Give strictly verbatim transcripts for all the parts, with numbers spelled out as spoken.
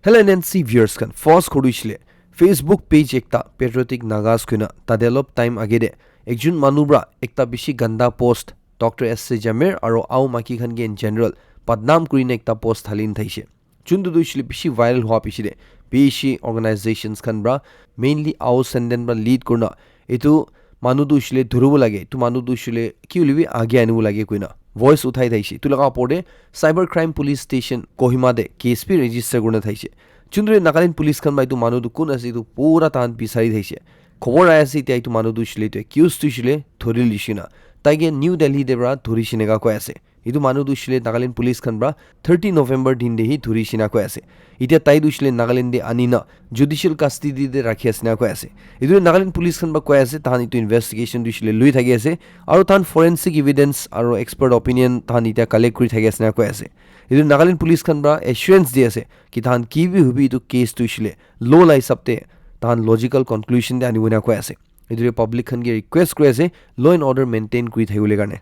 Hello N N C viewers khan, first khori shile Facebook page ekta Patriotic Nagas koina tate olop time age de ekjon manu pra ekta bishi ganda post Doctor S C Jamir aro Ao Maki khan ke in general badnam kurina ekta post halin thaishe. Chuntu tu shile bishi viral hua pishi de bishi organizations khan pra, mainly Ao Senden pra lead kurna etu manu tu shile dhuribo lage, etu manu tu shile ki hoile bi age anibo lage koina voice uthai thaishe. Etu laga opor de Cyber Crime Police Station Kohima de case bi register kurna thaishe. Chundre Nagaland Police khan ba etu manu tu kun ase etu pura tahan bisari thaishe. Khobor ai ase etia etu manu tu shile etu accused tu shile dhori lishina. Taike New Delhi de pra dhori shineka koi ase. Etu manu tu shile Nagaland Police khan pra thirty November din de hi dhori shina koi ase. Etia tai tu shile Nagaland de anina judicial custody de rakhi asina koi ase. Etu Nagaland Police khan pra koi ase tahan etu investigation tu shile lui thaki ase. Aro tahan forensic evidence aro expert opinion tahan etia collect kuri thaki asina koi ase. Etu Nagaland Police khan pra assurance di ase ki tahan ki bi hubi etu case tu shile law la hisab te tahan logical conclusion te anibo na koi ase. Etu public khan ke request kuri ase law and order maintain kuri thakibole karne.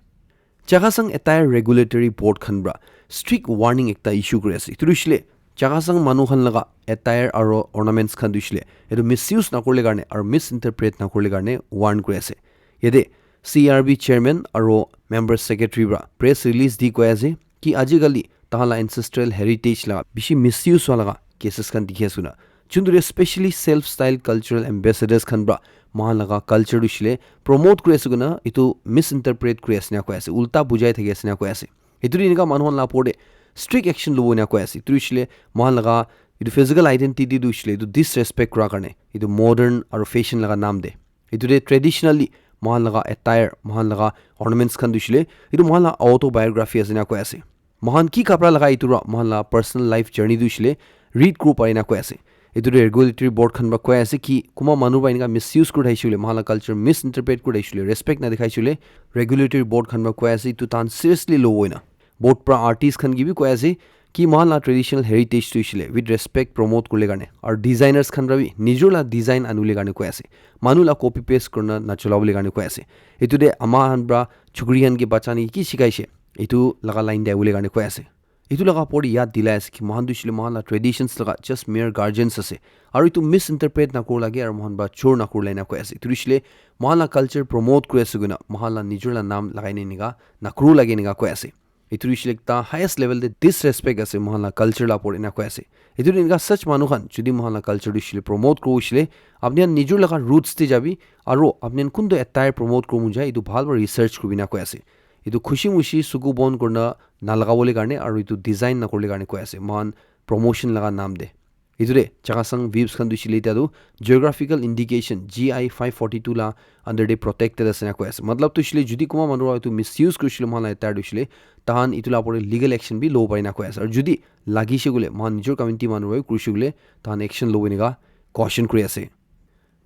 Chakhesang Attire Regulatory Board khan pra strict warning ekta issue kuri ase. Etu tu shile Chakhesang manu khan laga attire aro ornaments khan tu shile etu misuse nakorle karne aro misinterpret nakorle karne warn kuri ase. Yate C R B chairman aro member secretary pra press release di koi ase ki ajikali tahan la ancestral heritage la bishi misuse hua laga cases khan dikhi ase koina. Chundure specially self style cultural ambassadors khan pra mohan laga culture tu shile promote kuri ase koina etu misinterpret kuri ase na koi ase, ulta bujai thaki ase na koi ase. Etu tu enika manu khan la opor de strict action lobo na koi ase. Etu tu shile mohan laga etu physical identity tu shile etu disrespect kura karne etu modern aro fashion laga naam de etu de traditionally mohan laga attire, mohan laga ornaments khan tu shile etu mohan la autobiography ase na koi ase. Mohan ki kapra lagai etu ra mohan la personal life journey tu shile read kuri pari na koi ase. Etu tu regulatory board khan pra koi ase ki kuma manu pra enika misuse kuri thaishe koile, mohan la culture misinterpret kuri thaishe koile, respect na dikhai she koile, regulatory board khan pra koi ase etu tahan seriously lobo hoina. Board pra artist khan ke bi koi ase ki mohan la traditional heritage tu shile with respect promote kurle karne aru designers khan pra bi nijor la design anule karne koi ase. Manu la copy paste kurna na cholabole karne koi ase. Etu de ama khan pra chukri khan ke bacha ni ki shikai she etu laga line de ahibole karne koi ase. Etu laga opor de yad dilai ase ki mohan tu shile mohan la traditions laga just mere guardians ase. Aru etu misinterpret na kuru lage aru mohan pra chor na kuru lage na koi ase. Etu tu shile mohan la culture promote kuri ase koina mohan la nijor la naam lagai ne enika na kuru lage enika koi ase. Etu tu shile ekta highest level de disrespect ase mohan la culture la opor ena koi ase. Etu tu enika such manu khan jodi mohan la culture tu shile promote kuru shile apni khan nijor laga roots te jabi aru apni khan kuntu attire promote kuru mon jai etu bhal para research kuri na koi ase. Etu khushi mushi suku bon kurna na lagabole karne aru etu design na kurle karne koi ase mohan promotion laga naam de. Etu de Chakhesang vibes khan tu shile etia tu geographical indication G I five forty two la under de protected ase na koi ase. Matlab tu shile jodi kuma manu para etu misuse kuri shile mohan la attire tu shile tahan etu la opor de legal action bi lobo pari na koi ase. Aru jodi lagi she koile mohan nijor community manu para kuri she koile tahan action lobo enika caution kuri ase.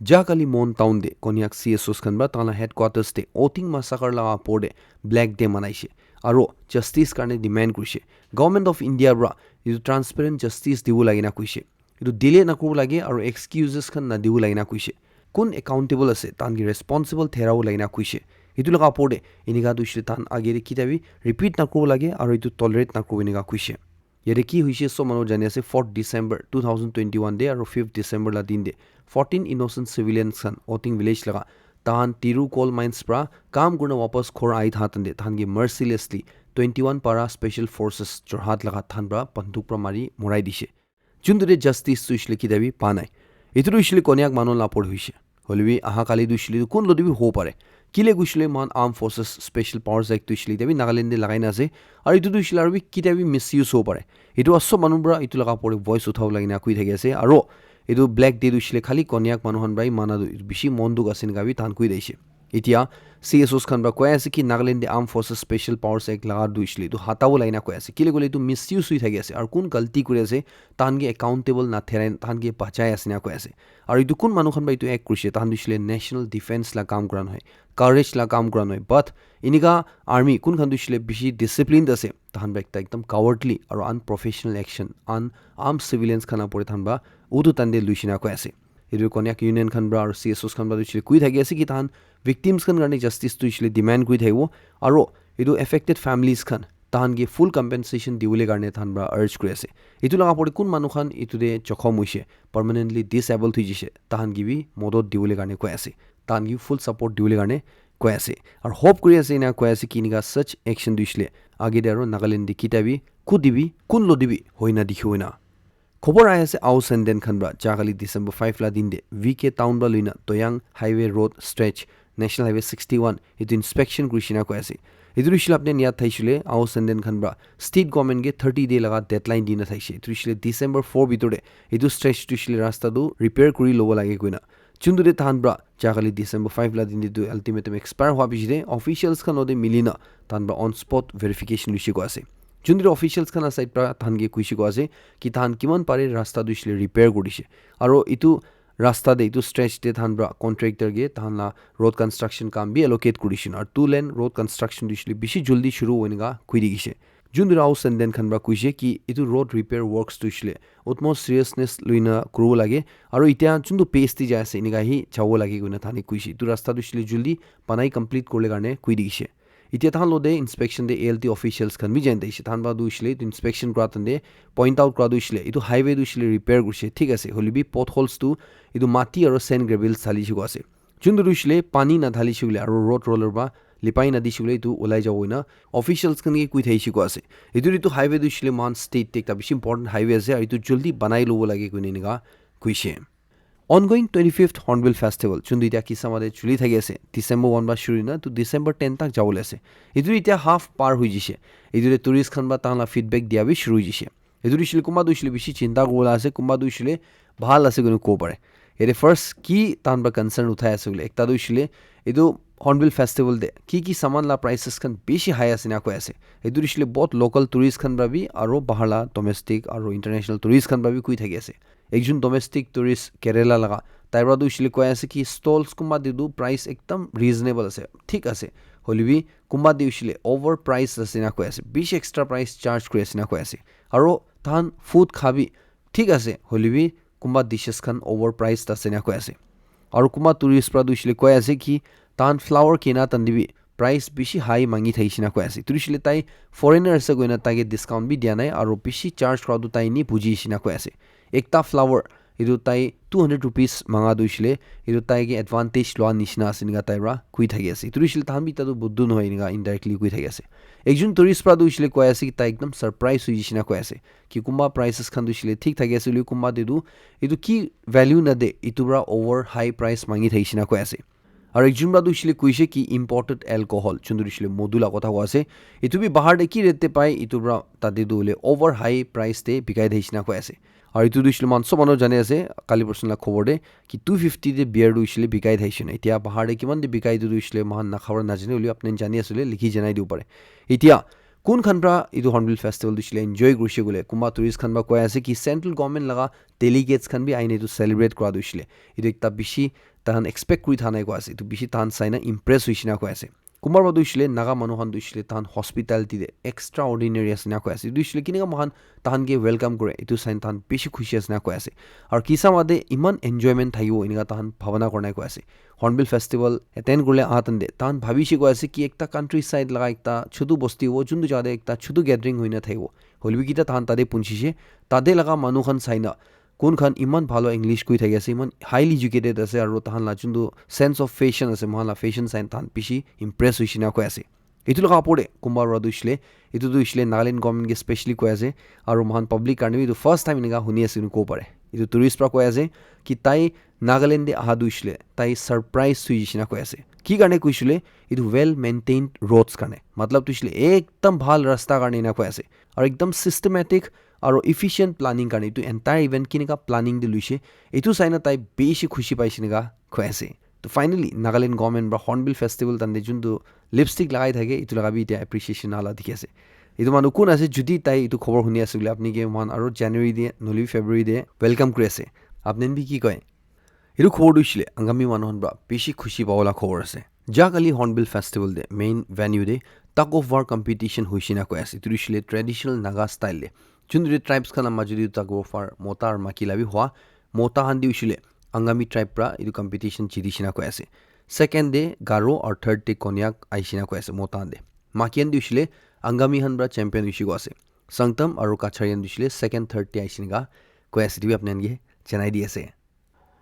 Jahakali Mon Town de Konyak C S Os khan pra tahan la headquarters de Oting massacre la opor de Black Day manaishe. Aru justice karne demand kurishe. Government of India pra etu transparent justice dibo lage na kuishe. Etu delay na kuribo lage aru excuses khan na dibo lage na kuishe. Kun accountable ase, tahan ke responsible therabo lage na kuishe. Etu laga opor de enika tu shile tahan age de kita bi repeat na kuribo lage aru etu tolerate na kuribo enika kuishe. Yate ki hoishe sob manu jani ase, fourth December two thousand twenty-one de aru fifth December la din de fourteen innocent civilians khan Oting village laga tahan Tiru coal mines pra kam kurna wapas ghor ahi thakan de tahan ke mercilessly twenty-one para special forces Jorhat laga tahan pra banduk pra mari morai dishe. Juntu de justice tu shile kita bi pa nai. Etu tu shile Konyak manu la opor hoishe. Hoile bi aha kali tu shile kun lo de bi hobo pare. Kile kushile mohan Armed Forces Special Powers Act tu shile itabi Nagaland de lagai na ase. Aru etu tu shile aru bi kita bi misuse hobo pare. Etu a sob manu pra etu laga opor de voice uthabo lage na koi thaki ase. Aru etu Black Day tu shile khali Konyak manu khan pra hi mana tu bishi mon dukh ase enika bi tahan koi thakishe. Etia C S Os khan pra koi ase ki Nagaland de Armed Forces Special Powers Act laga tu shile etu hatabo lage na koi ase. Kile koile etu misuse hoi thaki ase. Aru kun galti kuri ase, tahan ke accountable na therai, tahan ke bachai ase na koi ase. Aru etu kun manu khan pra etu act kurishe, tahan tu shile national defense la kam kura nohoi, courage la kam kura nohoi. But enika army kun khan tu shile bishi disciplined ase, tahan pra ekta ekdam cowardly aru unprofessional action, unarmed civilians khan la opor de tahan pra utu tande luishe na koi ase. Etu Konyak Union khan pra aru C S Os khan pra tu shile koi thaki ase ki tahan victims khan karne justice tu shile demand kuri thakibo. Aru etu affected families khan tahan ke full compensation diwole karne tahan pra urge kuri ase. Etu laga opor te kun manu khan etu te jokhom hoise, permanently disabled hoi jise, tahan ke bi modot diwole karne koi ase, tahan ke full support diwole karne koi ase. Aru hope kuri ase, ena koi ase ki enika such action tu hoishe le age te aru Nagaland te kita bi, kuti bi, kun lo te bi hoina dikhibo ena. Khobor ahi ase Ao Senden khan pra, jahkali December five la din te V K town pra loina Toyang Highway Road stretch, National Highway sixty one, etu inspection kurishe na koi ase. Etu hoishe le apni khan yaad thaishe le, Ao Senden khan pra state government ke thirty day laga deadline dina thaishe. Etu hoishe le December four bitor te etu stretch tu hoishe le rasta tu repair kuri lobo lage koina. Chuntu te tahan pra jahkali December five la din te tu ultimatum expire hwa piche te officials khan lote milina tahan pra on spot verification luishe koi ase. Chuntu te officials khan la side pra tahan ke kuishe koi ase ki tahan kiman pare rasta tu hoishe le repair kurishe. Aro etu rasta te etu stretch te tahan pra contractor ke tahan la road construction kam bi allocate kurishe. Aro two lane road construction tu hoishe le bishi jaldi shuru hoine ka koi dikhishe. Chuntu te Ao Senden khan pra kuishe ki etu road repair works tu hoishe le utmost seriousness loina kuribo lage. Aro itya chuntu pace te jai ase, enika hi jabo lage koina tahan ke kuishe. Etu rasta tu hoishe le jaldi banai complete kuribole karne koi dikhishe. Itya tahan lote inspection te A L T officials khan bi jai na thaishe. Tahan pra tu hoishe le etu inspection kura time te point out kura tu hoishe le etu highway tu hoishe le repair kurishe, thik ase. Hoile bi potholes tu etu mati aro sand gravel dhalishe koi ase. Chuntu tu hoishe le pani nadhalishe koile aro road roller pra lipai nadishe koile etu ulai jabo koina officials khan ke koi thaishe koi ase. Etu, etu highway tu hoishe le moikhan state te ekta bishi important highway ase, aro etu jaldi banai lobo lage koina enika kuishe. Ongoing twenty fifth Hornbill Festival, chuntu itya Kisama te chuli thaki ase, December one pra shuru hoina tu December ten tak jabo le ase. Etu itya half par hoi jishe. Etu te tourist khan pra tahan la feedback dia bi shuru hoi jishe. Etu tu hoishe le kunba tu hoishe le bishi chinta kuribo la ase, kunba tu hoishe le bhal ase koina kobo pare. Yate first ki tahan pra concern uthai ase koile, ekta tu hoishe le etu Hornbill Festival te ki ki saman la prices khan bishi high ase na koi ase. Etu tu hoishe le bahut local tourist khan pra bi aro bahar la domestic aro international tourist khan pra bi koi thaki ase. Ekjon domestic tourist Kerala laga, tai pra tu hoishe le koi ase ki stalls kunba te tu price ekdam reasonable ase, thik ase. Hoile bi kunba te hoishe le over price ase na koi ase, bishi extra price charge kuri ase na koi ase. Aro tahan food kha bi thik ase, hoile bi kunba dishes khan over priced ase na koi ase. Aro kunba tourist pra tu hoishe le koi ase ki tahan flower kina time te bi price bishi high mangi thakishe na koi ase. Etu hoishe le tai foreigner ase koina tai ke discount bi dia nai, aro bishi charge kura tu tai ni buji she na koi ase. Ekta flower etu tai two hundred rupees manga tu hoishe le etu tai ke advantage lua nishina ase enika tai pra koi thaki ase. Etu hoishe le tahan bi etu tu buddhu nohoi enika indirectly koi thaki ase. Ekjon tourist pra tu hoishe le koi ase ki tai ekdam surprise hoi jishe na koi ase ki kunba prices khan tu hoishe le thik thaki ase, hoile kunba te tu etu ki value na de, etu pra over high price mangi thakishe na koi ase. Aro ekjon pra tu hoishe le koishe ki imported alcohol, chuntu tu hoishe le modu la kotha koi ase. Etu bi bahar te ki rate te pai, etu pra tate tu hoile over high price te bikai thakishe na koi ase. Aro etu tu hoishe le moikhan sob manu jani ase, kali porson la khobor te ki two fifty te beer tu hoishe le bikai thakishe na. Itya bahar te kiman te bikai etu tu hoishe le moikhan nakha pra najane, hoile apni khan jani ase koile likhi janai dibo pare. Itya kun khan pra etu Hornbill Festival tu hoishe le enjoy kurishe koile, kunba tourist khan pra koi ase ki central government laga delegates khan bi ahina etu celebrate kura tu hoishe le etu ekta bishi tahan expect kuri tha nai koi ase. Etu bishi tahan sai na impress hoishe na koi ase. Kunba pra tu hoishe le Naga manu khan tu hoishe le tahan hospitality te extraordinary ase na koi ase. Etu hoishe le kineka moikhan tahan ke welcome kure, etu sai na tahan bishi khushi ase na koi ase. Aro Kisama te iman enjoyment thakibo enika tahan bhabana kura nai koi ase. Hornbill Festival attend kuribole aha time te tahan bhabishe koi ase ki ekta countryside laga ekta chutu bosti hobo, chuntu jaga te ekta chutu gathering hoina thakibo. Hoile bi kita tahan tate punchishe, tate laga manu khan sai na kun khan iman bhal English koi thaki ase, iman highly educated ase, aro tahan la chuntu sense of fashion ase, moikhan la fashion sai na tahan bishi impress hoishe na koi ase. Etu laga opor te kunba pra tu hoishe le, etu tu hoishe le Nagaland government ke specially koi ase, aro moikhan public karne bi etu first time enika huni ase koina kobo pare. Etu tourist pra koi ase ki tai Nagaland te aha tu hoishe le tai surprise hoi jishe na koi ase. Ki karne koishe le, etu well maintained roads karne, matlab tu hoishe le ekdam bhal rasta karne ena koi ase. Aro ekdam systematic aro efficient planning karne etu entire event kineka planning te luishe, etu sai na tai bishi khushi paishe enika koi ase. To finally, Nagaland government pra Hornbill Festival time te juntu lipstick lagai thake, etu laga bi itya appreciation ala dikhi ase. Etu manu kun ase, jodi tai etu khobor huni ase koile, apni ke moikhan aro January te, nohole bi February te welcome kuri ase. Apni khan bi ki koi? Etu khobor tu hoishe le Angami manu khan pra bishi khushi pabo la khobor ase. Jahkali Hornbill Festival te main venue te tug of war competition hoishe na koi ase. Etu tu hoishe le traditional Naga style te. Juntu tribes khan la majot te tug of war mota aru maiki la bi hua. Mota khan te hoishe le Angami tribe pra etu competition jitishe na koi ase. Second te Garo aru third te Konyak ahishe na koi ase mota khan te. Maiki khan te hoishe le Angami khan para champion hoise koi ase. Sangtam aru Kacharian tu hoishe le second, third te ahishe enika koi ase, etu bi apni khan ke janai di ase.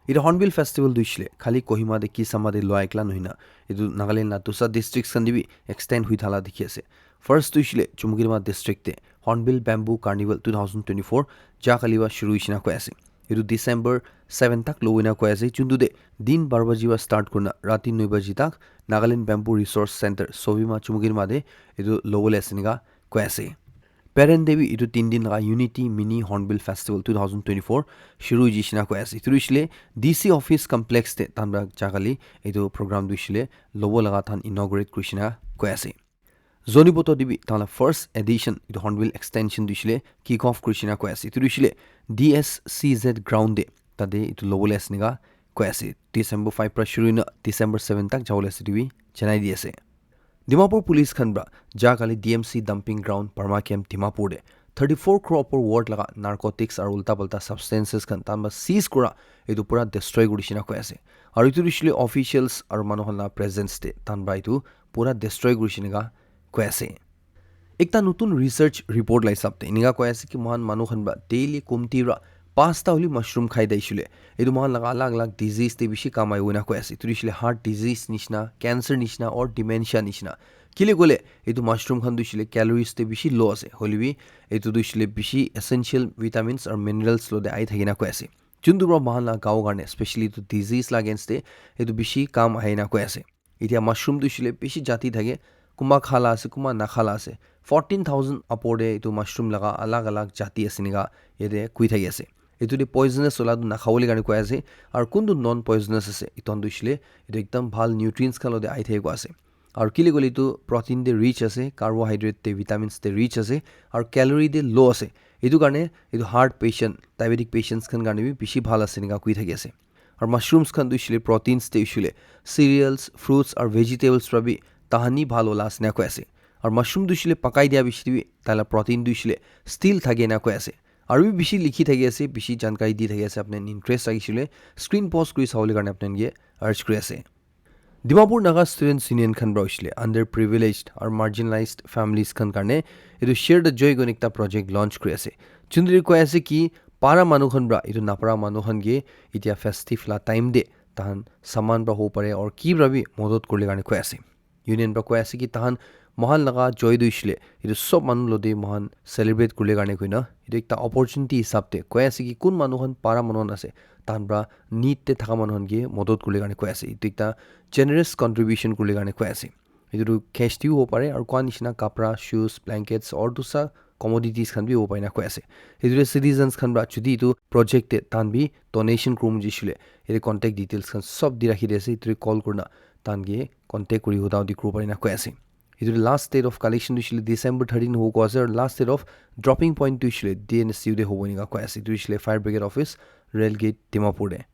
Etu Hornbill Festival tu hoishe le khali Kohima te Kisama te lua ekla nohoi na, etu Nagaland la dusa districts khan te bi extend hui thala dikhi ase. First tu hoishe le Chumukedima district te Hornbill Bamboo Carnival two thousand twenty-four ja kali para shuru hoishe na koi ase. Etu December seven tak lobo ena koi ase, juntu te din bar baji para start kurina rati nine baji tak Nagaland Bamboo Resource Center, Sovima, Chumukedima te etu lobole ase enika koi ase. Peren te bi etu tin din laga Unity Mini Hornbill Festival two thousand twenty-four shuru hoishe na koi ase. Etu hoishe le D C office complex te tahan para ja kali etu program tu hoishe le lobo laga tahan inaugurate kurishe na koi ase. Zoniboto te bi tahan la first edition etu Hornbill extension tu hoishe le kick off kurishe na koi ase. Etu hoishe le D S C Z ground te tate etu lobole ase enika koi ase. December five para shuru hoina December seven tak jabole ase etu bi janai di ase. Dimapur police khan para ja kali D M C dumping ground Parma Camp Dimapur te thirty-four crore upor worth laga narcotics aru ulta palta substances khan tahan para seize kura etu pura destroy kurishe na koi ase. Aru etu hoishe le officials aru manu khan la presence te tahan para etu pura destroy kurishe enika koi ase. Ekta notun research report la hisab te enika koi ase ki moikhan manu khan para daily kumti para pasta holi mushroom khai dai shule, etu moikhan laga alag alag disease te bishi kam ahibo ena koi ase. Etu hoishe le heart disease nishina, cancer nishina or dementia nishina. Kile koile etu mushroom khan tu hoishe le calories te bishi low ase, hoile bi etu tu hoishe le bishi essential vitamins aru minerals lo te ahi thaki na koi ase. Juntu para moikhan la gao karne specially etu disease la against te etu bishi kam ahi na koi ase. Etia mushroom tu hoishe le bishi jati thake, kunba khala ase, kunba nakhala ase. Fourteen thousand upor te etu mushroom laga alag alag jati ase enika yate koi thaki ase. Etu te poisonous wala tu nakhabole karne koi ase, aru kuntu non poisonous ase, etu khan tu hoishe le etu ekdam bhal nutrients khan lo te ahi thaki koi ase. Aru kile koile etu protein te rich ase, carbohydrate te, vitamins te rich ase, aru calorie te low ase. Etu karne etu heart patient, diabetic patients khan karne bi bishi bhal ase enika koi thaki ase. Aru mushrooms khan tu hoishe le proteins te hoishe le cereals, fruits aru vegetables para bi tahani bhal wala ase ena koi ase. Aru mushroom tu hoishe le pakai dia bishi te bi taila protein tu hoishe le still thake ena koi ase. Aru bi bishi likhi thaki ase, bishi jankari di thaki ase, apni khan interest rakhishe le screen pause kuri sabole karne apni khan ke urge kuri ase. Dimapur Naga Students Union khan para hoishe le underprivileged aru marginalized families khan karne etu Share the Joy koina ekta project launch kuri ase. Juntu te koi ase ki para manu khan para etu napara manu khan ke etia festive la time te tahan saman para hobo pare aru ki para bi modot kuribole karne koi ase. Union para koi ase ki tahan moikhan laga joy tu hoishe le etu sob manu lo te moikhan celebrate kuribole karne koina etu ekta opportunity hisab te koi ase ki kun manu khan para manu khan ase, tahan para need te thaka manu khan ke modot kuribole karne koi ase. Etu ekta generous contribution kuribole karne koi ase. Etu tu cash te bi hobo pare aru koa nishina kapra, shoes, blankets aru dusa commodities khan bi hobo pare ena koi ase. Etu te citizens khan para jodi etu project te tahan bi donation kuribo mojo hoishe le yate contact details khan sob di rakhi di ase, etu te call kurina tahan ke contact kuri huda hudi kuribo pare ena koi ase. Etu te last date of collection tu hoishe le December thirteen hobo koi ase aru last date of dropping point tu hoishe le D N S U te hobo enika koi ase. Etu hoishe le Fire Brigade Office, Rail Gate, Dimapur te.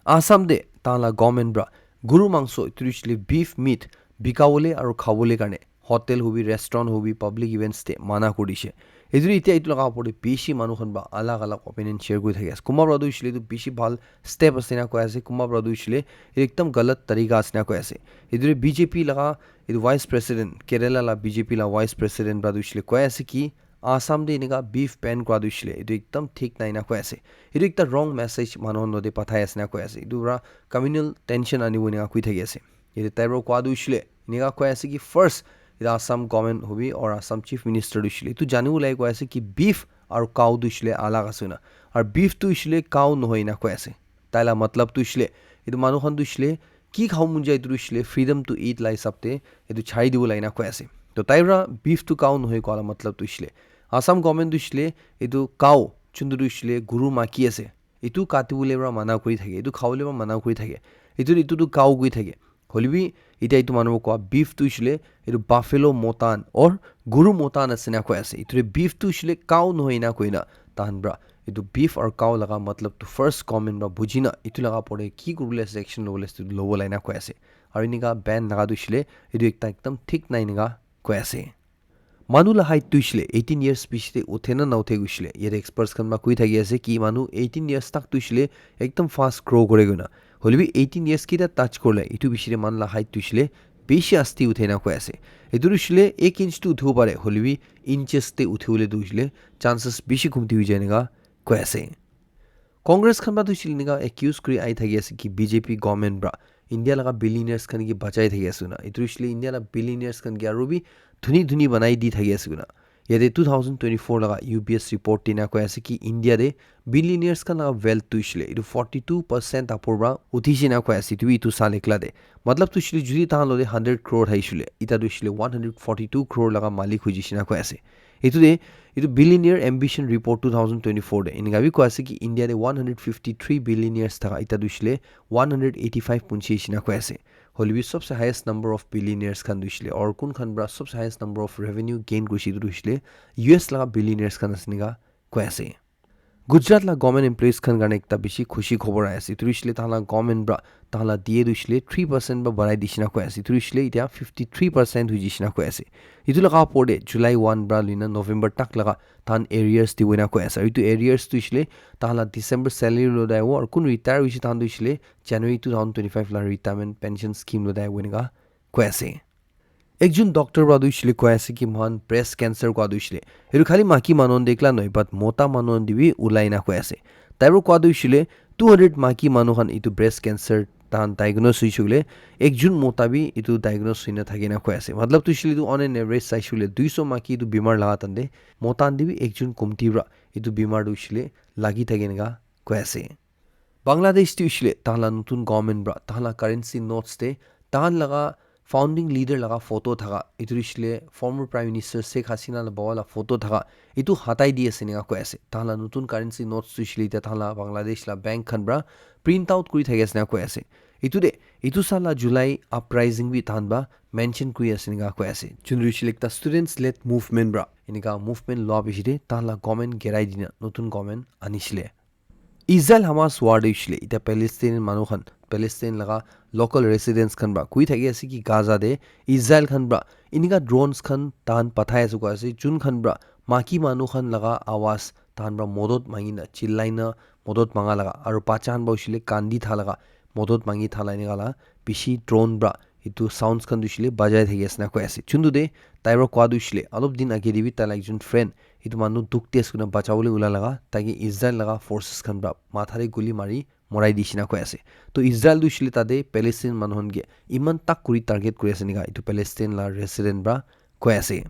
Assam te tahan la government para guru mangso, etu hoishe le beef meat, bikabole aru khabole karne hotel hobi, restaurant hobi, public events te mana kuri dishe. Etu etia etu laga opor te bishi manu khan para alag alag opinion share kuri thaki ase. Kunba para tu hoishe le etu bishi bhal step ase ena koi ase, kunba para tu hoishe le ekdam galat tarika ase ena koi ase. Etu te B J P laga etu vice president, Kerala la B J P la vice president para tu hoishe le koi ase ki Assam te enika beef ban kura tu hoishe le etu ekdam thik nai ena koi ase. Etu ekta wrong message manu khan lo te pathai ase ena koi ase. Etu para communal tension anibo enika koi thaki ase. Yate tai para koa tu hoishe le enika koi ase ki first etu Assam government hobi or Assam chief minister tu hoishe le etu janibo lage koi ase ki beef aru cow tu hoishe le alag ase koina. Aru beef tu hoishe le cow nohoi ena koi ase. Tai la matlab tu hoishe le etu manu khan tu hoishe le ki khabo mon jai etu tu hoishe le freedom to eat la hisab te etu chari dibo lage ena koi ase. To tai para beef tu cow nohoi koa la matlab tu hoishe le Assam government tu hoishe le etu cow juntu tu hoishe le guru maki ase, etu katibole para mana kuri thake, etu khabole para mana kuri thake, etu etu tu cow koi thake. Hoile bi etia etu manu para koa beef tu hoishe le etu buffalo mutton or guru mutton ase ena koi ase. Etu te beef tu hoishe le cow nohoi ena koina tahan para etu beef aru cow laga matlab tu first government para buji na etu laga opor te ki kuribole ase, action lobole ase, etu lobo lage ena koi ase. Aru enika ban laga tu hoishe le etu ekta ekdam thik nai enika koi ase. Manu la height tu hoishe le eighteen years piche te uthe na na uthe koi hoishe le yate experts khan para koi thaki ase ki manu eighteen years tak tu hoishe le ekdam fast grow kore koina. Hoile bi eighteen years kita touch kurle etu piche te manu la height tu hoishe le bishi asti uthai na koi ase. Etu tu hoishe le ek inch tu uthibo pare, hoile bi inches te uthibole tu hoishe le chances bishi kumti hoi jai eneka koi ase. Congress khan para tu hoishe le eneka accuse kuri ahi thaki ase ki B J P government para India laga billionaires khan ki bachai thaki ase koina. Etu hoishe le India laga billionaires khan ki aru bi dhuni dhuni banai di thaki ase koina. Yate two thousand twenty-four laga U B S report te na koi ase ki India te billionaires khan laga wealth tu hoishe le etu forty-two percent upor para uthi she na koi ase, etu bi etu saal ekla te. Matlab tu hoishe le jodi tahan lo te hundred crore hai hoishe le, eta tu hoishe le one hundred forty-two crore laga malik hoi jai she na koi ase. Etu te, etu Billionaire Ambition Report two thousand twenty-four te eneka bi koi ase ki India te one hundred fifty-three billionaires thaka eta tu hoishe le one hundred eighty-five punchi she na koi ase. Hoile bi sobse highest number of billionaires khan tu hoishe le, or kun khan para sobse highest number of revenue gain kurishe tu hoishe le U S laga billionaires khan ase eneka koi ase. Gujarat la government employees khan karne ekta bishi khushi khobor ahi ase. Etu hoishe le tahan la government para tahan la D A tu hoishe le three percent para barai di she na koi ase. Etu hoishe le eta fifty-three percent hoi jai she na koi ase. Etu laga upor te July one para loina November tak laga tahan arrears dibo na koi ase. Aru etu arrears tu hoishe le tahan la December salary lo dai wo, aru kun retire hoishe tahan tu hoishe le January two thousand twenty-five la retirement pension scheme lo dai wo eneka koi ase. Ekjon doctor para tu hoishe le koi ase ki moikhan breast cancer koi tu hoishe le, etu khali maiki manu khan te ekla nohoi, but mota manu khan te bi ulai na koi ase. Tai para koi tu hoishe le two hundred maiki manu khan etu breast cancer tahan diagnose hoishe koile, ekjon mota bi etu diagnose hoina thaki na koi ase. Matlab tu hoishe le etu on an average saishe koile duiso maiki etu bimar laga tahan te mota khan te bi ekjon komti para etu bimar tu hoishe le lagi thaki eneka koi ase. Bangladesh te hoishe le tahan la notun government para tahan la currency notes te tahan laga founding leader laga photo thaka, etu hoishe le former Prime Minister Sheikh Hasina la baba la photo thaka, etu hatai di ase eneka koi ase. Tahan la notun currency notes tu hoishe le eta tahan la Bangladesh la bank khan para print out kuri thaki ase eneka koi ase. Etu te, etu saal la July uprising bi tahan para mention kuri ase eneka koi ase. Jun tu hoishe le ekta students led movement para eneka movement lua piche te tahan la government girai dina notun government anishe le. Israel Hamas war te hoishe le, eta Palestinian manu khan, Palestine laga local residents khan para koi thaki ase ki Gaza te Israel khan para eneka drones khan tahan pathai ase koi ase, jun khan para maiki manu khan laga awaz tahan para modot mangi na chillai na modot manga laga, aru bacha khan para hoishe le kandi tha laga modot mangi tha la eneka la bishi drone para etu sounds khan tu hoishe le bajai thaki ase na koi ase. Juntu te tai para koa tu hoishe le olop din age te bi tai la ekjon friend etu manu dukh test kurina bachabole ulai laga, tai ke Israel laga forces khan para matha te guli mari morai di shina koi ase. To Israel tu hoishe le tate Palestine manu khan ke iman tak kuri target kuri ase nika etu Palestine la resident para koi ase.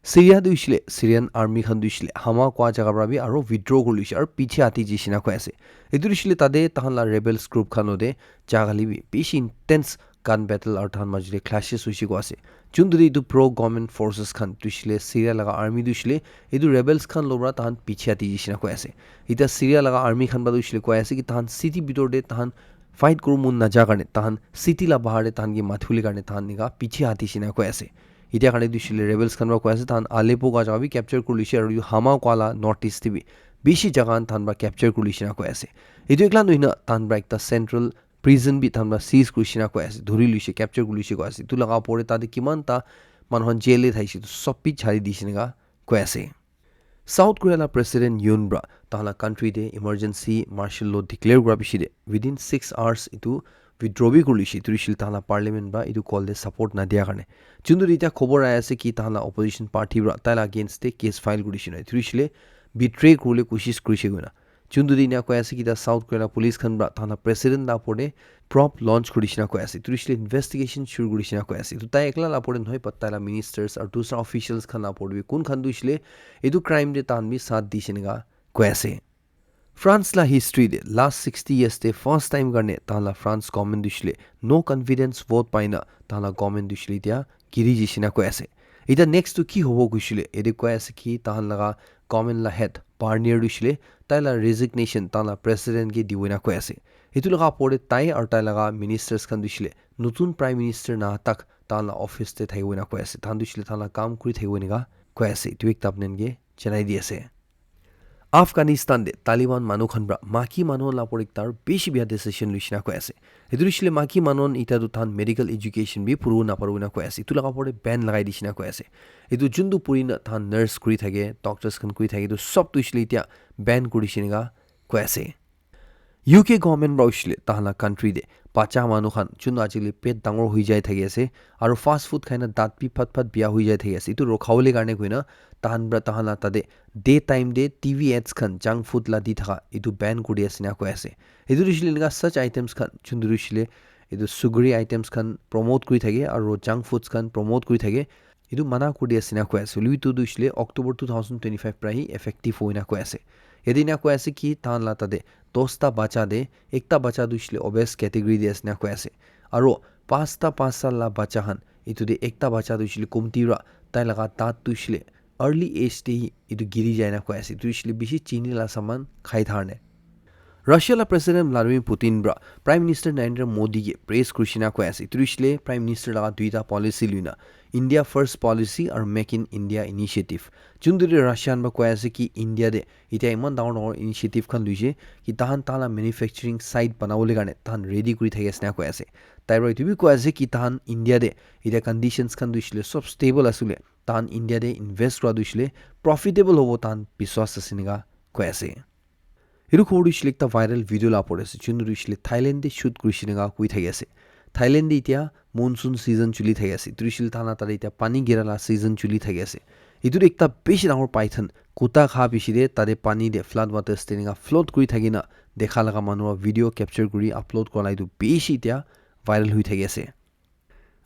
Syria tu hoishe le Syrian army khan tu hoishe le Hama koa jaga para bi aro withdraw kuri loishe aro piche hati jai shina koi ase. Etu tu hoishe le tate tahan la rebels group khan lote jaga khan te bi bishi intense gun battle aro tahan majo te clashes hoishe koi ase. Juntu te etu pro government forces khan tu hoishe le Syria laga army tu hoishe le etu rebels khan lo para tahan piche hati jai shina koi ase. Eta Syria laga army khan para tu hoishe le koi ase ki tahan city bitor te tahan fight kuru mon naja karne tahan city la bahar te tahan ke mathibole karne tahan nika piche hati shina koi ase. Etia karne tu hoishe le rebels khan para koi ase tahan Aleppo ka jaga bi capture kuri loishe aro Hama koa la north east te bi bishi jaga khan tahan para capture kuri loishe na koi ase. Etu ekla nohoi na tahan para ekta central prison bi tahan para seize kuri shina koi ase, dhuri loishe, capture kuri loishe koi ase. Etu laga opor te tate kiman ta manu khan jail te thaishe etu sob bi chari di shina koi ase. South Korea la President Yoon para tahan la country te emergency martial law declare kura piche te within six hours etu withdraw bi kuri loishe, etu hoishe le tahan la parliament para etu call te support nadia karne. Juntu te etia khobor ahi ase ki tahan la opposition party para tai la against te case file kuri shina, etu hoishe le betray kuribole koshish kurishe koina. Juntu te enia koi ase ki ta South Korea la police khan para tahan la president la opor te probe launch kuri shina koi ase. Etu hoishe le investigation shuru kuri shina koi ase. Etu tai ekla la opor te nohoi, but tai la ministers aru dusra officials khan la opor te bi kun khan tu hoishe le etu crime te tahan bi saath di shina koi ase. France la history te last sixty years te first time karne tahan la France government tu hoishe le no confidence vote pai na tahan la government tu hoishe le etia giri jai shina koi ase. Eta next tu ki hobo koi hoishe le, ete koi ase ki tahan laga government la head Barnier tu hoishe le tai la resignation tahan la president ke dibo na koi ase. Etu laga opor te tai aru tai laga ministers khan tu hoishe le notun prime minister na tak tahan la office te thakibo na koi ase. Tahan tu hoishe le tahan la kam kuri thakibo enika koi ase. Etu ekta apni khan ke janai di ase. Afghanistan te Taliban manu khan para maki manu khan la opor ekta aru bishi bia decision loishe na koi ase. Etu hoishe le maki manu khan eta tu tahan medical education bi puribo na paribo na koi ase. Etu laga opor te ban lagai di shina koi ase. Etu juntu puri na tahan nurse kuri thake, doctors khan kuri thake, etu sob tu hoishe le etia ban kuri shina koi ase. U K government para hoishe le tahan la country te bacha manu khan chun ajili pet dangor hui jai thaki ase, aru fast food khaina dat bi phat phat bia hui jai thaki ase. Etu rokhabole karne koina tahan pra tahan la tate day time te T V ads khan junk food la di thaka etu ban kuri ase na koi ase. Etu rishile eneka such items khan chun rishile etu sugary items khan promote kuri thake aru junk foods khan promote kuri thake. Etu mana kuri ase na koi ase. Hoilebi etu tu hoishe le October two thousand twenty-five pra hi effective hoina koi ase. Yate ena koi ase ki tahan la tate dosta bacha te ekta bacha tu hoishe le obese category te ase na koi ase. Aro pasta pasta la bacha khan etu te ekta bacha tu hoishe le komti ra tai laga dat tu hoishe le early age te hi etu giri jai na koi ase. Tu hoishe le bishi chini la saman khai thar ne. Russia la President Vladimir Putin pra Prime Minister Narendra Modi ke praise kurishina koi ase. Etu hoishe le Prime Minister laga duita policy luina India First Policy aru Make in India Initiative. Chun duri Russia khan pra koi ase ki India te itya iman dangor dangor initiative khan luishe ki tahan tahan la manufacturing site banabole karne tahan ready kuri thaki ase na koi ase. Tai pra etu bi koi ase ki tahan India te itya conditions khan tu hoishe le sob stable asule tahan India te invest kura tu hoishe le profitable hobo tahan biswas ase enika koi ase. Etu khobor tu hoishe le ekta viral video la opor te ase, chun tu hoishe le Thailand te shoot kurishe enika koi thaki ase. Thailand te itya monsoon season chuli thaki ase. Tu hoishe le tahan la tate itya pani gira la season chuli thaki ase. Etu tu ekta bishi dangor python kuta kha bishi te tate pani te flood waters te enika float kuri thaki na dekha laga manu pra video capture kuri upload kura la etu bishi itya viral hui thaki ase.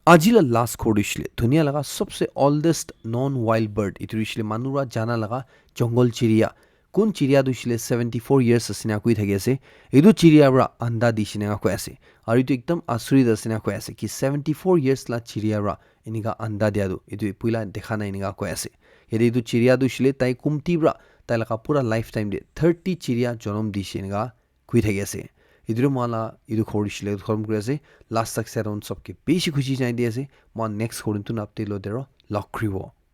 Aji la last khobor tu hoishe le dunia laga sobse oldest non wild bird, etu hoishe le manu pra jana laga jungle chiriya. Kun chiriya tu hoishe le seventy four years ase na koi thaki ase. Etu chiriya pra anda dishe enika koi ase. Aru etu ekdam asurit ase enika koi ase ki seventy four years la chiriya pra enika anda dia tu etu puila dekha nai enika koi ase. Yate etu chiriya tu hoishe le tai kumti pra tai laga pura lifetime te thirty chiriya jonom dishe enika koi thaki ase. Etu tu moi la etu khobor hoishe le khatam kuri ase. Last tak side on sobke bishi khushi janai di ase. Moi next khobor tu napte lo dero log kuri bo.